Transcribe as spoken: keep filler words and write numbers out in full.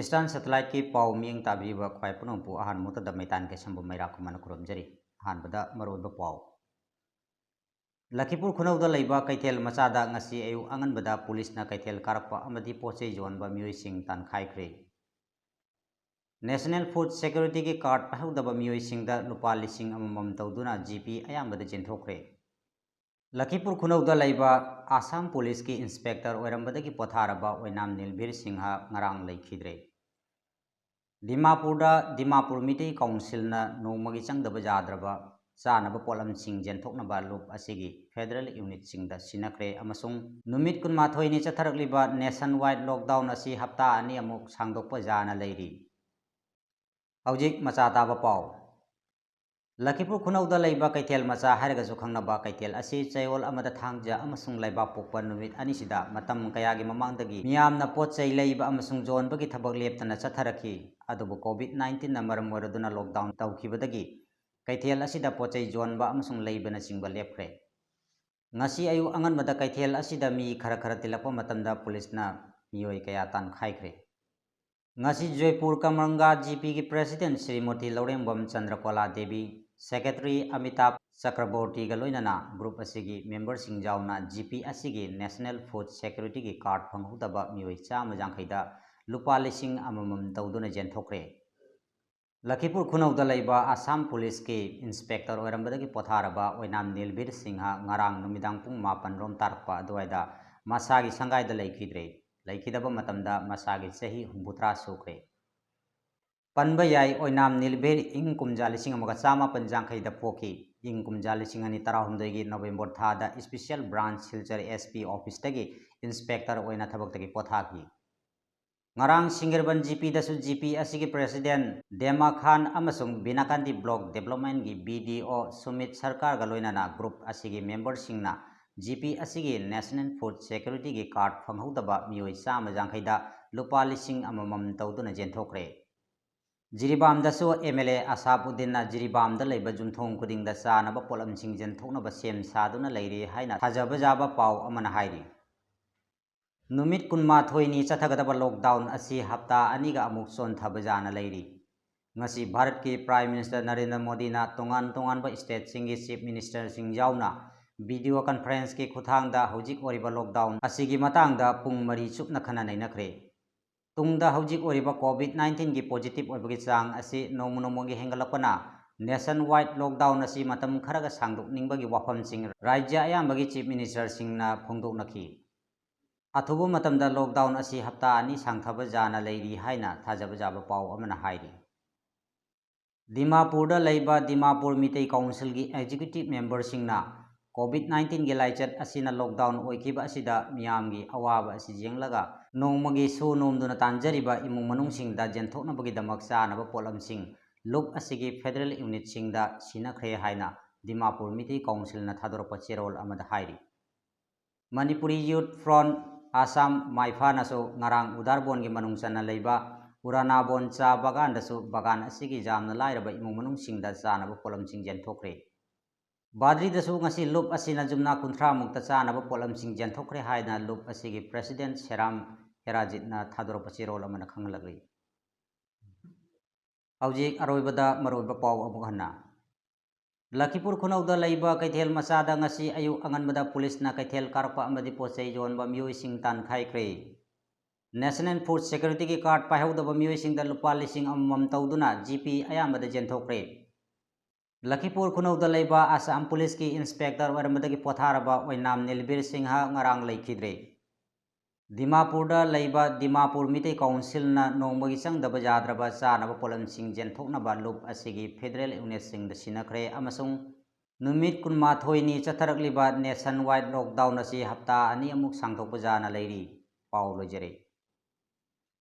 Eastern Satellite-ꯀꯤ ꯄꯥꯎ ꯃꯤꯠꯌꯦꯡ ꯇꯥꯕꯤꯔꯤꯕ ꯈ꯭ꯋꯥꯏ ꯄꯨꯝꯅꯃꯛꯄꯨ ꯑꯍꯥꯟꯕ ꯃꯛꯇꯗ ꯃꯩꯇꯥꯟ ꯀꯩꯁꯝꯕꯝ ꯃꯩꯔꯥ ꯈꯨꯃꯟꯅ ꯈꯨꯔꯨꯝꯖꯔꯤ꯫ ꯑꯍꯥꯟꯕꯗ ꯃꯔꯨꯑꯣꯏꯕ ꯄꯥꯎ꯫ ꯂꯈꯤꯄꯨꯔ ꯈꯨꯅꯧꯗ ꯂꯩꯕ ꯀꯩꯊꯦꯜ ꯃꯆꯥꯗ ꯉꯁꯤ ꯑꯌꯨꯛ ꯑꯉꯟꯕꯗ ꯄꯨꯂꯤꯁꯅ ꯀꯩꯊꯦꯜ ꯀꯥꯔꯛꯄ ꯑꯃꯗꯤ ꯄꯣꯠ ꯆꯩ ꯌꯣꯟꯕ ꯃꯤꯑꯣꯏꯁꯤꯡ ꯇꯥꯟꯈꯥꯏꯈ꯭ꯔꯦ꯫ National Food Security-ꯒꯤ card ꯄꯥꯏꯍꯧꯗꯕ ꯃꯤꯑꯣꯏꯁꯤꯡꯗ ꯂꯨꯄꯥ ꯂꯤꯁꯤꯡ ꯑꯃꯃꯝ ꯇꯧꯗꯨꯅ ꯖꯤꯄꯤ ꯑꯌꯥꯝꯕꯗ ꯆꯦꯟꯊꯣꯛꯈ꯭ꯔꯦ꯫ ꯂꯈꯤꯄꯨꯔ ꯈꯨꯅꯧꯗ ꯂꯩꯕ ꯑꯁꯥꯝ ꯄꯨꯂꯤꯁꯀꯤ inspector ꯑꯣꯏꯔꯝꯕꯗꯒꯤ ꯄꯣꯊꯥꯔꯕ ꯑꯣꯏꯅꯥꯝ ꯅꯤꯜꯚꯤꯔ ꯁꯤꯡꯍ ꯉꯔꯥꯡ ꯂꯩꯈꯤꯗ꯭ꯔꯦ꯫ ꯗꯤꯃꯥꯄꯨꯔꯗ ꯗꯤꯃꯥꯄꯨꯔ ꯃꯤꯇꯩ ꯀꯥꯎꯟꯁꯤꯜꯅ ꯅꯣꯡꯃꯒꯤ ꯆꯪꯗꯕ ꯌꯥꯗ꯭ꯔꯕ ꯆꯥꯅꯕ ꯄꯣꯠꯂꯝꯁꯤꯡ ꯌꯦꯟꯊꯣꯛꯅꯕ ꯂꯨꯞ ꯑꯁꯤꯒꯤ federal unit-ꯁꯤꯡꯗ ꯁꯤꯟꯅꯈ꯭ꯔꯦ ꯑꯃꯁꯨꯡ ꯅꯨꯃꯤꯠ ꯀꯨꯟꯃꯥꯊꯣꯏꯅꯤ ꯆꯠꯊꯔꯛꯂꯤꯕ nationwide lockdown ꯑꯁꯤ ꯍꯞꯇꯥ ꯑꯅꯤ ꯑꯃꯨꯛ ꯁꯥꯡꯗꯣꯛꯄ ꯌꯥꯅ ꯂꯩꯔꯤ꯫ ꯍꯧꯖꯤꯛ ꯃꯆꯥ ꯇꯥꯕ ꯄꯥꯎ꯫ ꯂꯈꯤꯄꯨꯔ ꯈꯨꯅꯧꯗ ꯂꯩꯕ ꯀꯩꯊꯦꯜ ꯃꯆꯥ ꯍꯥꯏꯔꯒꯁꯨ ꯈꯪꯅꯕ ꯀꯩꯊꯦꯜ ꯑꯁꯤ ꯆꯌꯣꯜ ꯑꯃꯗ ꯊꯥꯡꯖ ꯑꯃꯁꯨꯡ ꯂꯩꯕꯥꯛꯄꯣꯛꯄ ꯅꯨꯃꯤꯠ ꯑꯅꯤꯁꯤꯗ ꯃꯇꯝ ꯀꯌꯥꯒꯤ ꯃꯃꯥꯡꯗꯒꯤ ꯃꯤꯌꯥꯝꯅ ꯄꯣꯠ ꯆꯩ ꯂꯩꯕ ꯑꯃꯁꯨꯡ ꯌꯣꯟꯕꯒꯤ ꯊꯕꯛ ꯂꯦꯞꯇꯅ ꯆꯠꯊꯔꯛꯈꯤ꯫ ꯑꯗꯨꯕꯨ COVID nineteen-ꯅ ꯃꯔꯝ ꯑꯣꯏꯔꯗꯨꯅ lockdown ꯇꯧꯈꯤꯕꯗꯒꯤ ꯀꯩꯊꯦꯜ ꯑꯁꯤꯗ ꯄꯣꯠ ꯆꯩ ꯌꯣꯟꯕ ꯑꯃꯁꯨꯡ ꯂꯩꯕꯅꯆꯤꯡꯕ ꯂꯦꯞꯈ꯭ꯔꯦ꯫ ꯉꯁꯤ ꯑꯌꯨꯛ ꯑꯉꯟꯕꯗ ꯀꯩꯊꯦꯜ ꯑꯁꯤꯗ ꯃꯤ ꯈꯔ ꯈꯔ ꯇꯤꯜꯂꯛꯄ ꯃꯇꯝꯗ ꯄꯨꯂꯤꯁꯅ ꯃꯤꯑꯣꯏ ꯀꯌꯥ ꯇꯥꯟꯈꯥꯏꯈ꯭ꯔꯦ꯫ ꯉꯁꯤ ꯖꯣꯏꯄꯨꯔ ꯀꯃꯔꯪꯒꯥ ꯖꯤꯄꯤꯒꯤ president ꯁ꯭ꯔꯤꯃꯇꯤ ꯂꯧꯔꯦꯝꯕꯝ ꯆꯟꯗ꯭ꯔꯀꯣꯂꯥ ꯗꯦꯕꯤ, secretary ꯑꯃꯤꯇꯥꯚ ꯆꯀ꯭ꯔꯕꯣꯔꯇꯤꯒ ꯂꯣꯏꯅꯅ group ꯑꯁꯤꯒꯤ member-ꯁꯤꯡ ꯌꯥꯎꯅ ꯖꯤꯄꯤ ꯑꯁꯤꯒꯤ National Food Security-ꯒꯤ card ꯐꯪꯍꯧꯗꯕ ꯃꯤꯑꯣꯏ ꯆꯥꯝꯃ ꯌꯥꯡꯈꯩꯗ ꯂꯨꯄꯥ ꯂꯤꯁꯤꯡ ꯑꯃꯃꯝ ꯇꯧꯗꯨꯅ ꯌꯦꯟꯊꯣꯛꯈ꯭ꯔꯦ꯫ ꯂꯈꯤꯄꯨꯔ ꯈꯨꯅꯧꯗ ꯂꯩꯕ ꯑꯁꯥꯝ ꯄꯨꯂꯤꯁꯀꯤ inspector ꯑꯣꯏꯔꯝꯕꯗꯒꯤ ꯄꯣꯊꯥꯔꯕ ꯑꯣꯏꯅꯥꯝ ꯅꯤꯜꯚꯤꯔ ꯁꯤꯡꯍ ꯉꯔꯥꯡ ꯅꯨꯃꯤꯗꯥꯡ ꯄꯨꯡ ꯃꯥꯄꯟ ꯔꯣꯝ ꯇꯥꯔꯛꯄ ꯑꯗꯨꯋꯥꯏꯗ ꯃꯁꯥꯒꯤ ꯁꯪꯒꯥꯏꯗ ꯂꯩꯈꯤꯗ꯭ꯔꯦ꯫ ꯂꯩꯈꯤꯗꯕ ꯃꯇꯝꯗ ꯃꯁꯥꯒꯤ ꯆꯍꯤ ꯍꯨꯝꯐꯨꯇꯔꯥ ꯁꯨꯈ꯭ꯔꯦ꯫ ꯄꯟꯕ ꯌꯥꯏ, ꯑꯣꯏꯅꯥꯝ ꯅꯤꯜꯚꯤꯔ ꯏꯪ ꯀꯨꯝꯖꯥ ꯂꯤꯁꯤꯡ ꯑꯃꯒ ꯆꯥꯃꯥꯄꯟ ꯌꯥꯡꯈꯩꯗ ꯄꯣꯛꯈꯤ꯫ ꯏꯪ ꯀꯨꯝꯖꯥ ꯂꯤꯁꯤꯡ ꯑꯅꯤ ꯇꯔꯥꯍꯨꯝꯗꯣꯏꯒꯤ November ꯊꯥꯗ special branch Silchar SP office-ꯇꯒꯤ inspector ꯑꯣꯏꯅ ꯊꯕꯛꯇꯒꯤ ꯄꯣꯊꯥꯈꯤ꯫ ꯉꯔꯥꯡ ꯁꯤꯡꯒꯤꯔꯕꯟ ꯖꯤꯄꯤꯗꯁꯨ ꯖꯤꯄꯤ ꯑꯁꯤꯒꯤ president ꯗꯦꯃꯥ ꯈꯥꯟ ꯑꯃꯁꯨꯡ ꯕꯤꯅꯥꯀꯥꯟꯗꯤ block development-ꯒꯤ BDO ꯁꯨꯃꯤꯠ ꯁꯔꯀꯥꯔꯒ ꯂꯣꯏꯅꯅ group ꯑꯁꯤꯒꯤ member-ꯁꯤꯡꯅ ꯖꯤꯄꯤ ꯑꯁꯤꯒꯤ National Food Security-ꯒꯤ card ꯐꯪꯍꯧꯗꯕ ꯃꯤꯑꯣꯏ ꯆꯥꯝꯃ ꯌꯥꯡꯈꯩꯗ ꯂꯨꯄꯥ ꯂꯤꯁꯤꯡ ꯑꯃꯃꯝ ꯇꯧꯗꯨꯅ ꯌꯦꯟꯊꯣꯛꯈ꯭ꯔꯦ꯫ ꯖꯤꯔꯤꯕꯥꯝꯗꯁꯨ MLA ꯑꯁꯥꯕ ꯎꯗꯤꯟꯅ ꯖꯤꯔꯤꯕꯥꯝꯗ ꯂꯩꯕ ꯌꯨꯝꯊꯣꯡ ꯈꯨꯗꯤꯡꯗ ꯆꯥꯅꯕ ꯄꯣꯠꯂꯝꯁꯤꯡ ꯌꯦꯟꯊꯣꯛꯅꯕ ꯁꯦꯝ ꯁꯥꯗꯨꯅ ꯂꯩꯔꯤ ꯍꯥꯏꯅ ꯊꯥꯖꯕ ꯌꯥꯕ ꯄꯥꯎ ꯑꯃꯅ ꯍꯥꯏꯔꯤ꯫ ꯅꯨꯃꯤꯠ ꯀꯨꯟꯃꯥꯊꯣꯏꯅꯤ ꯆꯠꯊꯒꯗꯕ lockdown ꯑꯁꯤ ꯍꯞꯇꯥ ꯑꯅꯤꯒ ꯑꯃꯨꯛ ꯆꯣꯟꯊꯕ ꯌꯥꯅ ꯂꯩꯔꯤ꯫ ꯉꯁꯤ ꯚꯥꯔꯠꯀꯤ Prime Minister ꯅꯔꯦꯟꯗ꯭ꯔ ꯃꯣꯗꯤꯅ ꯇꯣꯉꯥꯟ ꯇꯣꯉꯥꯟꯕ stateꯁꯤꯡꯒꯤ Chief Ministerꯁꯤꯡ ꯌꯥꯎꯅ video conferenceꯀꯤ ꯈꯨꯠꯊꯥꯡꯗ ꯍꯧꯖꯤꯛ ꯑꯣꯏꯔꯤꯕ lockdown ꯑꯁꯤꯒꯤ ꯃꯇꯥꯡꯗ ꯄꯨꯡ ꯃꯔꯤ ꯆꯨꯞꯅ ꯈꯟꯅ ꯅꯩꯅꯈ꯭ꯔꯦ꯫ ꯇꯨꯡꯗ ꯍꯧꯖꯤꯛ ꯑꯣꯏꯔꯤꯕ COVID nineteenꯒꯤ positive ꯑꯣꯏꯕꯒꯤ ꯆꯥꯡ ꯑꯁꯤ ꯅꯣꯡꯃ ꯅꯣꯡꯃꯒꯤ ꯍꯦꯟꯒꯠꯂꯛꯄꯅ nationwide lockdown ꯑꯁꯤ ꯃꯇꯝ ꯈꯔꯒ ꯁꯥꯡꯗꯣꯛꯅꯤꯡꯕꯒꯤ ꯋꯥꯐꯝꯁꯤꯡ ꯔꯥꯖ꯭ꯌ ꯑꯌꯥꯝꯕꯒꯤ Chief Ministerꯁꯤꯡꯅ ꯐꯣꯡꯗꯣꯛꯅꯈꯤ꯫ ꯑꯊꯨꯕ ꯃꯇꯝꯗ lockdown ꯑꯁꯤ ꯍꯞꯇꯥ ꯑꯅꯤ ꯁꯥꯡꯊꯕ ꯌꯥꯅ ꯂꯩꯔꯤ ꯍꯥꯏꯅ ꯊꯥꯖꯕ ꯌꯥꯕ ꯄꯥꯎ ꯑꯃꯅ ꯍꯥꯏꯔꯤ꯫ ꯗꯤꯃꯥꯄꯨꯔꯗ ꯂꯩꯕ ꯗꯤꯃꯥꯄꯨꯔ ꯃꯤꯇꯩ Councilꯒꯤ executive memberꯁꯤꯡꯅ COVID nineteenꯒꯤ ꯂꯥꯏꯆꯠ ꯑꯁꯤꯅ lockdown ꯑꯣꯏꯈꯤꯕ ꯑꯁꯤꯗ ꯃꯤꯌꯥꯝꯒꯤ ꯑꯋꯥꯕ ꯑꯁꯤ ꯌꯦꯡꯂꯒ ꯅꯣꯡꯃꯒꯤ ꯁꯨ ꯅꯣꯝꯗꯨꯅ ꯇꯥꯟꯖꯔꯤꯕ ꯏꯃꯨꯡ ꯃꯅꯨꯡꯁꯤꯡꯗ ꯌꯦꯟꯊꯣꯛꯅꯕꯒꯤꯗꯃꯛ ꯆꯥꯅꯕ ꯄꯣꯠꯂꯝꯁꯤꯡ ꯂꯨꯞ ꯑꯁꯤꯒꯤ federal unitꯁꯤꯡꯗ ꯁꯤꯟꯅꯈ꯭ꯔꯦ ꯍꯥꯏꯅ ꯗꯤꯃꯥꯄꯨꯔ ꯃꯤꯇꯩ Councilꯅ ꯊꯥꯗꯣꯔꯛꯄ ꯆꯦꯔꯣꯜ ꯑꯃꯗ ꯍꯥꯏꯔꯤ꯫ Manipuri Youth Front, ꯑꯁꯥꯝ ꯃꯥꯏꯐꯥꯅꯁꯨ ꯉꯔꯥꯡ ꯎꯗꯥꯔꯕꯣꯟꯒꯤ ꯃꯅꯨꯡ ꯆꯟꯅ ꯂꯩꯕ ꯎꯔꯥꯅꯥꯕꯣꯟ ꯆꯥ ꯕꯒꯥꯟꯗꯁꯨ ꯕꯒꯥꯟ ꯑꯁꯤꯒꯤ ꯌꯥꯝꯅ ꯂꯥꯏꯔꯕ ꯏꯃꯨꯡ ꯃꯅꯨꯡꯁꯤꯡꯗ ꯆꯥꯅꯕ ꯄꯣꯠꯂꯝꯁꯤꯡ ꯌꯦꯟꯊꯣꯛꯈ꯭ꯔꯦ꯫ ꯕꯥꯗ꯭ꯔꯤꯗꯁꯨ ꯉꯁꯤ ꯂꯨꯞ ꯑꯁꯤꯅ ꯖꯨꯝꯅꯥ ꯀꯨꯟꯊ꯭ꯔꯥ ꯃꯨꯛꯇ ꯆꯥꯅꯕ ꯄꯣꯠꯂꯝꯁꯤꯡ ꯌꯦꯟꯊꯣꯛꯈ꯭ꯔꯦ ꯍꯥꯏꯅ ꯂꯨꯞ ꯑꯁꯤꯒꯤ President ꯁꯦꯔꯥꯝ ꯍꯦꯔꯥꯖꯤꯠꯅ ꯊꯥꯗꯣꯔꯛꯄ ꯆꯦꯔꯣꯜ ꯑꯃꯅ ꯈꯪꯍꯜꯂꯛꯂꯤ꯫ ꯍꯧꯖꯤꯛ ꯑꯔꯣꯏꯕꯗ ꯃꯔꯨꯑꯣꯏꯕ ꯄꯥꯎ ꯑꯃꯨꯛ ꯍꯟꯅ꯫ ꯂꯈꯤꯄꯨꯔ ꯈꯨꯅꯧꯗ ꯂꯩꯕ ꯀꯩꯊꯦꯜ ꯃꯆꯥꯗ ꯉꯁꯤ ꯑꯌꯨꯛ ꯑꯉꯟꯕꯗ ꯄꯨꯂꯤꯁꯅ ꯀꯩꯊꯦꯜ ꯀꯥꯔꯛꯄ ꯑꯃꯗꯤ ꯄꯣꯠ ꯆꯩ ꯌꯣꯟꯕ ꯃꯤꯑꯣꯏꯁꯤꯡ ꯇꯥꯟꯈꯥꯏꯈ꯭ꯔꯦ꯫ National Food Securityꯒꯤ card ꯄꯥꯏꯍꯧꯗꯕ ꯃꯤꯑꯣꯏꯁꯤꯡꯗ ꯂꯨꯄꯥ ꯂꯤꯁꯤꯡ ꯑꯃꯃꯝ ꯇꯧꯗꯨꯅ ꯖꯤꯄꯤ ꯑꯌꯥꯝꯕꯗ ꯌꯦꯟꯊꯣꯛꯈ꯭ꯔꯦ꯫ ꯂꯈꯤꯄꯨꯔ ꯈꯨꯅꯧꯗ ꯂꯩꯕ ꯑꯁꯥꯝ ꯄꯨꯂꯤꯁꯀꯤ inspector ꯑꯣꯏꯔꯝꯕꯗꯒꯤ ꯄꯣꯊꯥꯔꯕ ꯑꯣꯏꯅꯥꯝ ꯅꯤꯜꯕꯤꯔ ꯁꯤꯡꯍ ꯉꯔꯥꯡ ꯂꯩꯈꯤꯗ꯭ꯔꯦ꯫ ꯗꯤꯃꯥꯄꯨꯔꯗ ꯂꯩꯕ ꯗꯤꯃꯥꯄꯨꯔ ꯃꯤꯇꯩ Councilꯅ ꯅꯣꯡꯃꯒꯤ ꯆꯪꯗꯕ ꯌꯥꯗ꯭ꯔꯕ ꯆꯥꯅꯕ ꯄꯣꯠꯂꯝꯁꯤꯡ ꯌꯦꯟꯊꯣꯛꯅꯕ ꯂꯨꯞ ꯑꯁꯤꯒꯤ federal unitꯁꯤꯡꯗ ꯁꯤꯟꯅꯈ꯭ꯔꯦ ꯑꯃꯁꯨꯡ ꯅꯨꯃꯤꯠ ꯀꯨꯟꯃꯥꯊꯣꯏꯅꯤ ꯆꯠꯊꯔꯛꯂꯤꯕ nationwide lockdown ꯑꯁꯤ ꯍꯞꯇꯥ ꯑꯅꯤ ꯑꯃꯨꯛ ꯁꯥꯡꯗꯣꯛꯄ ꯌꯥꯅ ꯂꯩꯔꯤ꯫ ꯄꯥꯎ ꯂꯣꯏꯖꯔꯦ꯫